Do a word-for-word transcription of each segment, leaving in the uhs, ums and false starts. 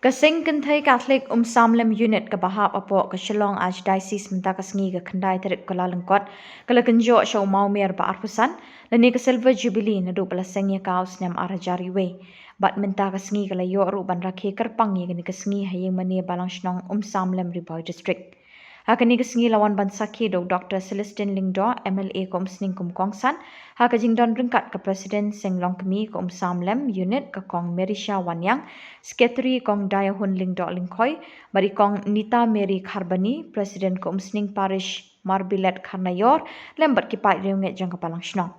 Ka Seng Kynthei Catholic Umsamlem Unit kaba hap hapoh ka Shillong Archdiocese mynta ka sngi ka khyndai tarik Kyllalyngkot ka la kynjoh sha u Mawmer ba arphew san lane ka Silver Jubilee naduh ba la seng ïa ka u snem ar hajar wei. Bad mynta ka sngi ka la ïoh ruh ban rakhe kyrpang ïa kane ka sngi ha ïing mane Balang Shnong Umsamlem, Ri Bhoi District. Ha kane ka sngi la wan ban sakhi da u Doctor Celestine Lyngdoh, M L A ka Umsning kum kongsan, ha ka jingdon ryngkat ka President Seng Longkmie ka Umsamlem Unit ka Kong Merisha Wanniang, Secretary Kong Dayahun Lyngdoh Lyngkhoi, bad i Kong Nita Mary Kharbani, President ka Umsning Parish Marbilet Kharnaior, lem bad ki paid riewngeit jong ka Balang Shnong.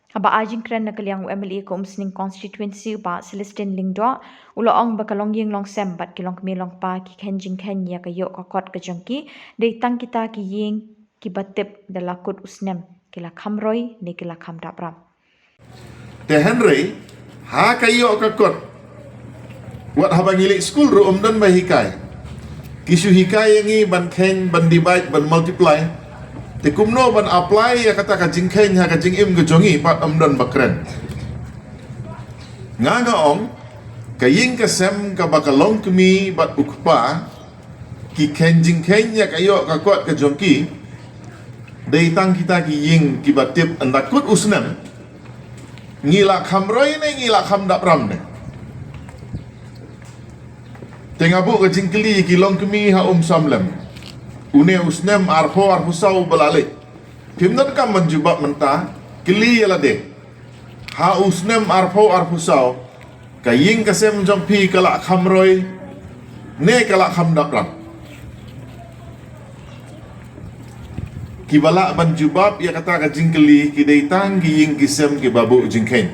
Haba ai jingkren na ka liang u M L A ka Umsning Constituency u Bah Celestine Lyngdoh, u la ong ba ka longïing longsem bad ki longkmie longkpa ki kheiñ jingkheiñ ïa ka ïoh ka kot ka jong ki, dei tang kita ki ïing kiba tip da la kut u snem ki la kham roi ne ki la kham dap ram. Te hynrei ha ka ïoh ka kot, wat haba ngi leit skul ruh ym don ba hikai. Ki shu hikai ïa ngi ban kheiñ, ban divide, ban multiply. Te kumno ban apply ïa kata ka jingkheiñ ha ka jingim ka jong ngi pat ym don ba kren. Nga nga ong, ka ïing ka sem kaba ka longkmie bad u kpa ki kheiñ jingkheiñ ïa ka ïoh ka kot ka jong ki, dei tang kita ki ïing kiba tip ynda kut u snem ngi la kham roi ne ngi la kham dap ram ne. Te nga buh ka jingkylli ïa ki longkmie ha Umsamlem. Une u snem arphew arphew saw ba la leit, phim donkam ban jubab mynta, kylli ïa lade. Ha u snem arphew arphew saw, ka ïing ka sem jong phi ka la kham roi ne ka la kham dap ram? Kiba lah ban jubab ïa kata ka jingkylli ki dei tang ki ïing ki sem kiba buh jingkheiñ.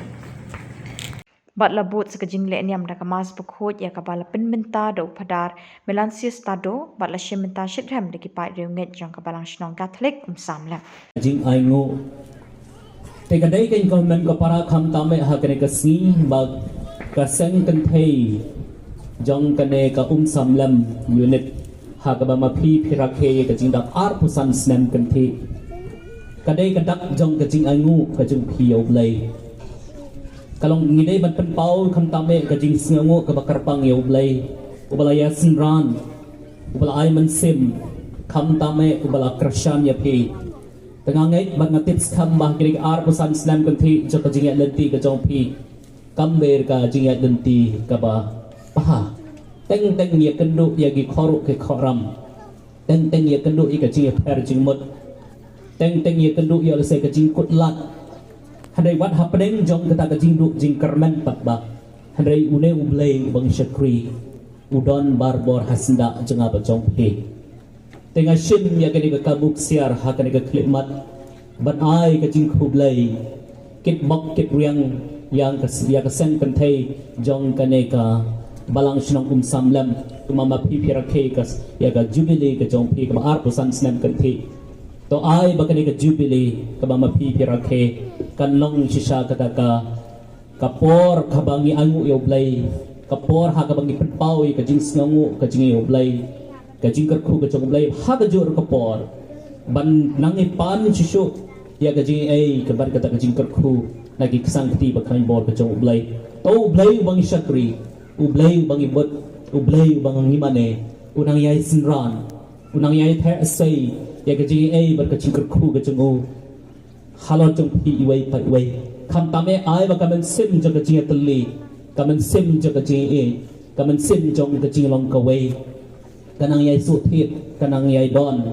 Bad la bud sa ka jingleh niam da ka Mass Bakhuid ïa kaba la pynmynta da u Phadar Melansius Tado, bad la shim bynta shitrhem da ki paid riewngeit jong ka Balang Shnong Catholic Umsamlem. Jingainguh. Te ka dei ka ïing ka hynmen ka para, khamtam eh ha kane ka sngi ba ka Seng Kynthei jong kane ka Umsamlem Unit, ha kaba ma phi phi rakhe ka jingdap arphew san snem kynthih. Ka dei ka dak jong ka jingainguh ka jong phi ïa U Blei. Ka long ngi dei ban pynpaw khamtam eh ka jingsngewnguh kaba kyrpang ïa U Blei, uba la ïasynran, uba la ai mynsiem, khamtam eh uba la kyrshan ïa phi. Te nga ngeit bad nga tip skhem ba ha kine ki arphew san snem kynthih jong ka jingïaid lynti ka jong phi, kam dei ka jingïaid lynti kaba bha. Teng teng ïakynduh ïa ki khorok ki khoram. Teng teng ïakynduh ïa ka jingïapher jingmut. Teng teng ïakynduh ïa lehse ka jingkut lad. Hynrei wat hapdeng jong kata ka jingduh jingkyrmen pat ba, hynrei une U Blei uba ngi shakri, u don barabor ha syndah jong nga bad jong phi. Te nga shim ïa kane ka kabu ksiar ha kane ka khyllipmat ban ai ka jingkhublei kit bok kit riang ïa ka, ïa ka Seng Kynthei jong kane ka Balang Shnong Umsamlem, kumba ma phi phi rakhe ka, ïa ka Jubilee ka jong phi kaba arphew san snem kynthih. To ai ba kane ka Jubilee kaba ma phi phi rakhe kan long shisha kata ka, ka por kaba ngi ainguh ïa U Blei, ka por ha kaba ngi pynpaw ïa ka jingsngewnguh ka jong ngi ïa U Blei, ka jingkyrkhu ka jong U Blei, ha kajuh ruh ka por ban nang ïa pan shisha ïa ka jingaiei kaba kata ka jingkyrkhu na ki ksang kti ba khraw bor ka jong U Blei. To U Blei uba ngi shakri, U Blei uba ngi bud, U Blei uba ngi mane, u nang ïai synran, u nang ïai theh sei ïa ka jingaiei bad ka jingkyrkhu ka jong u halor jong phi iwei pa iwei. Khamtam eh ai ba ka mynsiem jong ka jingïatylli, ka mynsiem jong ka jingaiei, ka mynsiem jong ka jinglong kawei, ka nang ïai shu thied, ka nang ïai don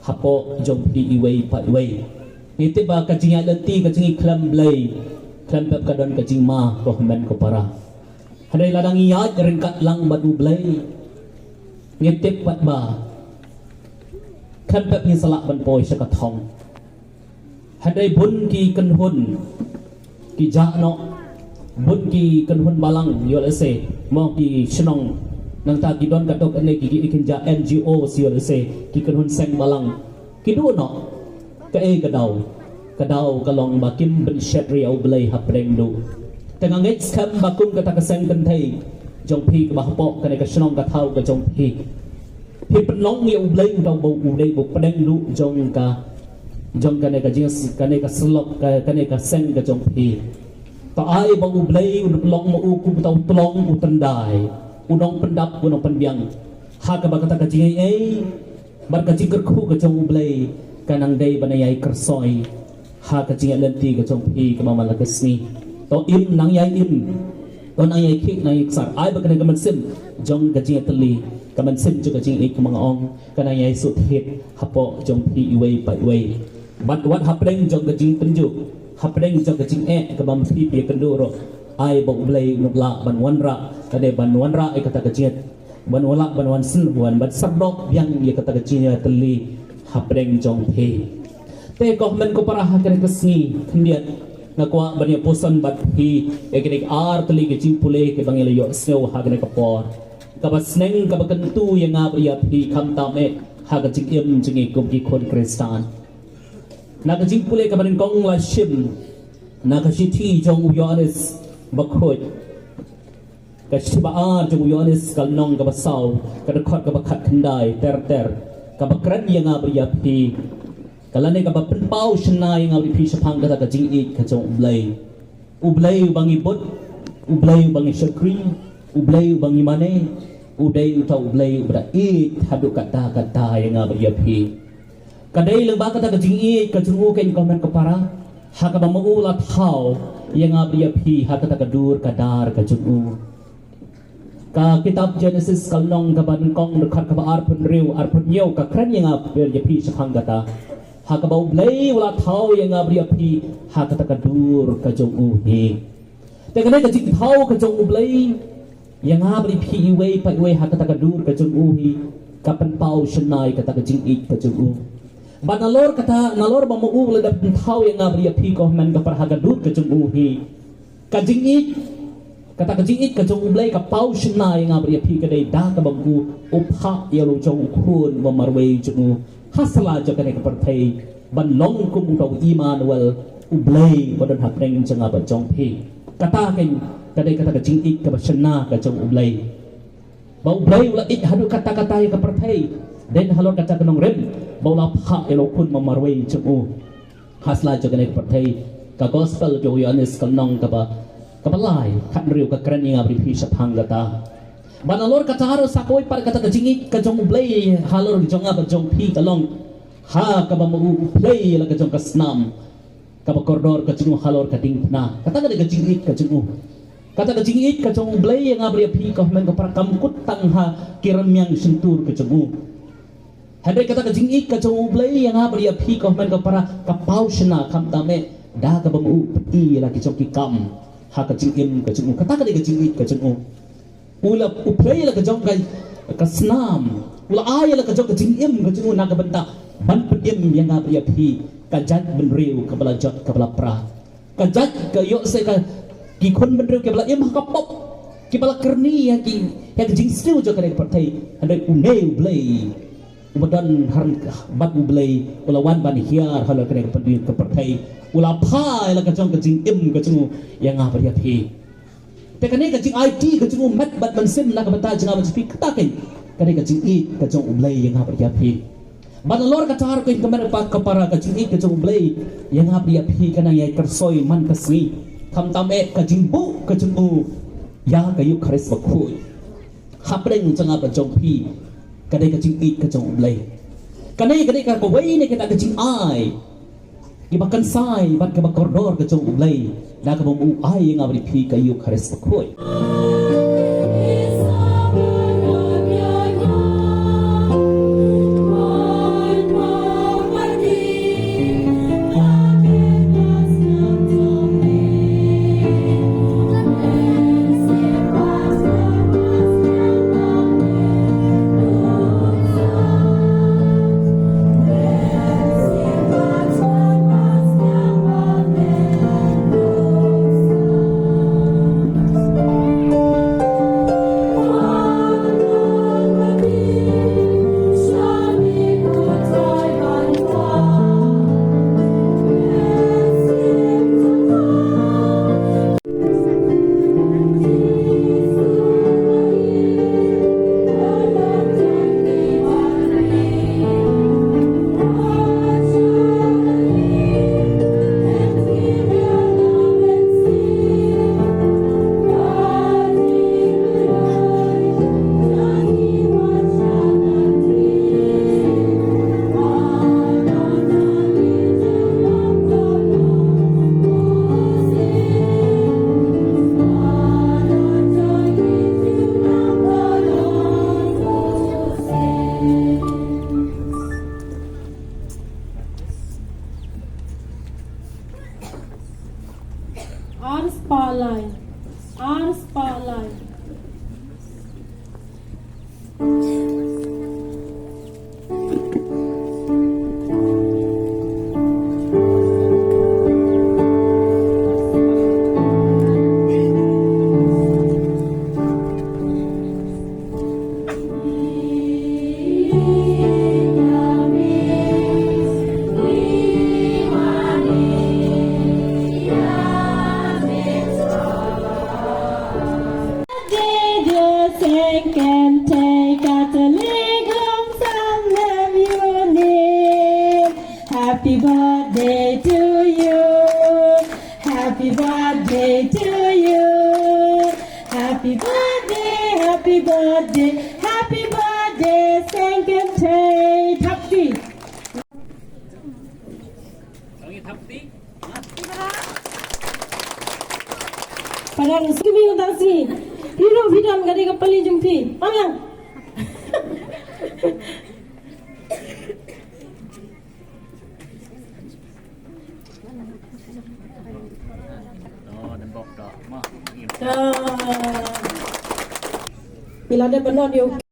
hapoh jong phi iwei pa iwei. Ngi tip ba ka jingïaid lynti ka jong ngi khlem Blei, khlem pep ka don ka jingma, ko hynmen ko para. Hynrei lada ngi ïaid ryngkat lang bad U Blei, ngi tip pat ba khlem pep ngin sa lah ban poi sha ka thong. Hynrei bun ki kynhun ki jah noh, bun ki kynhun balang, ïoh lehse, mo ki shnong, nangta ki don katto katne ki, ki, ki jah N G O, ïoh lehse, ki kynhun seng balang, ki duh noh. Kaei ka daw? Ka daw ka long ba kim pynshet ïa U Blei hapdeng duh. Te nga ngeit skhem ba kum kata ka Seng Kynthei jong phi kaba hapoh kane ka shnong ka thaw ka jong phi, phi pynlong ïa U Blei uta uba u dei u pdeng duh jong ka, jong kane ka jing, kane ka syllok, ka, kane ka seng ka jong phi. To ai ba U Blei un long ma u kum uta u tlong u tyndai. u nongpyndap, u nongpynbiang. Ha kaba kata ka jingaiei bad ka jingkyrkhu ka jong U Blei ka nang dei ban ïai kyrsoi ha ka jingïaid lynti ka jong phi kaba man la ka sngi. To im, nang ïai im. To nang ïai khih, nang ïai ksar. Ai ba kane ka mynsiem jong ka jingïatylli, ka mynsiem jong ka jingïeit, kaba nga ong, ka nang ïai sut thied hapoh jong phi iwei pa iwei. Bad wat hapdeng jong ka jingpynjuk, hapdeng jong ka jingeh kaba ma phi phi ïakynduh ruh, ai ba U Blei un lah ban wanrah, ka dei ban wanrah ïa kata ka jingïeit, ban wanrah, ban wan syn, ban, ban syrdoh biang ïa kata ka jingïatylli hapdeng jong phi. Te ko hynmen ko para, ha kane ka sngi khyndiat nga kwah ban ïa puson bad phi ïa kine ki ar tylli ki jingpule kiba ngi la ïohsngew ha kane ka por, kaba sneng, kaba kyntu ïa nga bad ïa phi, khamtam eh ha ka jingim jong ngi kum ki khun Khristan. Na ka jingpule kaba nyngkong la shim na ka shithi jong u Ïoannis Bakhuid, ka shithi ba ar jong u Ïoannis, ka lynnong kaba saw, ka dkhot kaba khatkhyndai ter ter, kaba kren ïa nga bad ïa phi, ka lane kaba pynpaw shynna ïa nga bad ïa phi shaphang kata ka jingïeit ka jong U Blei. U Blei uba ngi bud, U Blei uba ngi shakri, U Blei uba ngi mane, U Blei, uta U Blei uba da ïeit haduh katta katta ïa nga bad ïa phi. Ka dei lyngba kata ka jingïeit ka jong u, ko hynmen ko para, ha kaba ma u la thaw ïa nga bad ïa phi ha kata ka dur ka dar ka jong u. Ka kitab Jenesis, ka lynnong kaba nyngkong, dkhot kaba arphew hynriew, arphew hynñiew, ka kren ïa nga bad ïa phi shaphang kata, ha kaba U Blei u la thaw ïa nga bad ïa phi ha kata ka dur ka jong u hi. Te kane ka jingthaw ka jong U Blei ïa nga bad ïa phi iwei pa iwei ha kata ka dur ka jong u hi, ka pynpaw shynna ïa kata ka jingïeit ka jong u. Bad nalor kata, nalor ba ma u la dep pynthaw ïa nga bad ïa phi, ko hynmen ko para, ha ka dur ka jong u hi, ka jingïeit, kata ka jingïeit ka jong U Blei ka paw shynna ïa nga bad ïa phi, ka dei da kaba ma u u phah ïa la u jong u khun uba marwei jong u ha sla jong kane ka pyrthei, ban long kum uta u Immanuel, U Blei uba don hapdeng jong nga bad jong phi. Kata ka, ka dei kata ka jingïeit kaba shynna ka jong U Blei. Ba U Blei u la ïeit haduh katta katta ïa ka pyrthei, dei na halor kata ka nongrim ba u la phah ïa la u khun uba marwei jong u ha sla jong kane ka pyrthei. Ka gospel jong u Ïoannis, ka lynnong kaba, kaba lai, khathynriew, ka kren ïa nga bad ïa phi shaphang kata. Bad nalor kata ruh sa kawei pat, kata ka jingïeit ka jong U Blei halor jong nga bad jong phi ka long ha kaba ma u u plie ïa la ka jong ka snam kaba kordor ka jong u halor ka diengphna. Kata ka dei ka jingïeit ka jong u. Kata ka jingïeit ka jong U Blei ïa nga bad ïa phi, ko hynmen ko para, kam kut tang ha ki rynmiang shyntur ka jong u. Hynrei kata ka jingïeit ka jong U Blei ïa nga bad ïa phi, ko hynmen ko para, ka paw shynna, khamtam eh da kaba ma u u pyni ïa la ki jong ki kam ha ka jingim ka jong u. Kata ka dei ka jingïeit ka jong u. U la, u plie ïa la ka jong ka, ka snam, u la ai ïa la ka jong ka jingim ka jong u na ka bynta ban pynim ïa nga bad ïa phi, ka jaitbynriew kaba la jot kaba la pra, ka jait, ka ïoh se ka, ki khun bynriew kiba la im ha ka pop, kiba la kyrni ïa ki, ïa ka jingsniew jong kane ka pyrthei. Hynrei une U Blei uba don ha ryngkat bad U Blei u la wan ban hiar halor kane ka pyrthei, u la phah ïa la ka jong ka jingim ka jong u ïa nga bad ïa phi. Te kane ka jingaiti ka jong u met bad mynsiem na ka bynta jong nga bad jong phi, kata ka, kane ka jingïeit ka jong U Blei ïa nga bad ïa phi. Bad nalor kata ruh, ko hynmen ko para, ka jingïeit ka jong U Blei ïa nga bad ïa phi ka nang ïai kyrsoi man ka sngi, khamtam eh ka jingbuh ka jong u ïa ka Eukharist Bakhuid hapdeng jong nga bad jong phi. Ka dei ka jingïeit ka jong U Blei. Kane ka dei ka kawei na kita ka jingai kiba kynsai bad kaba kordor ka jong U Blei, da kaba ma u ai ïa nga bad ïa phi ka Eukharist Bakhuid. Happy birthday to you. Happy birthday to you. Happy birthday, happy birthday, happy birthday, Seng Kynthei. Thapti. Parang simi udah si. Hero bidan gade ka pali jumpi. Amang. Ila de benot yo.